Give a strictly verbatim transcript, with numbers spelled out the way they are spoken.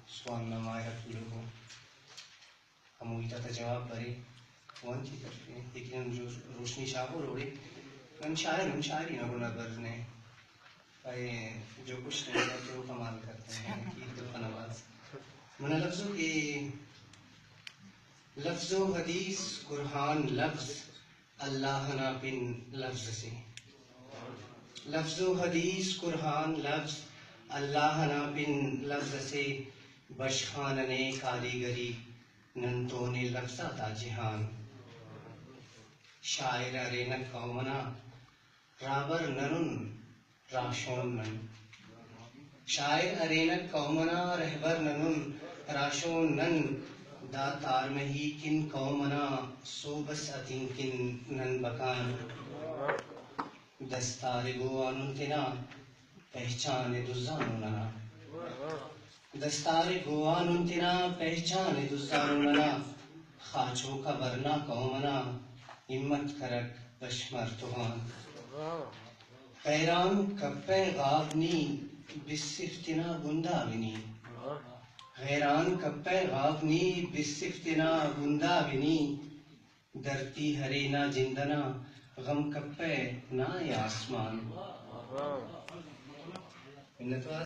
سوال نا ماہر آ تولوکو ہمو ہیت آتا جواب برے، او انت ہیت اٹ ارے، لیکن ہم جو روشنی شاغور اوڑے، نن شاعر ہم شاعری نا گناہ بر نے۔ اے جو کچھ نہیں ہے تو کمال کرتے ہیں، یہ تو نواز۔ منا لفظوں کے، لفظ و حدیث، قرآن لفظ، اللہ نا پن لفظ اسے۔ لفظ و حدیث، قرآن لفظ، اللہ نا پن لفظ اسے۔ بشخان نے کاریگری، نن تونے لفظ آتا جہان۔ شاعر ارینہ قوم انا رہبر ننن، راہشون نن۔ شاعر ارینہ قوم انا رہبر ننن، راہشون نن۔ دا تارمہی کن قوم انا سوب اس اتنگ کن نن بکان۔ دستار گو آنن تینا پہچان ءِ دزانو ننا۔ دستار گو آنن تینا پہچان ءِ دزانو ننا۔ خاچوک آ ورنا قوم انا ہمت کرک بش مر توان۔ حیران کپہ غاو نی بسف تینا گنداو نی۔ حیران کپہ غاو نی بسف تینا گنداو نی۔ دھرتی ہرے نا جند ئنا، غم کپہ نا ءِ آسمان۔ منتوار۔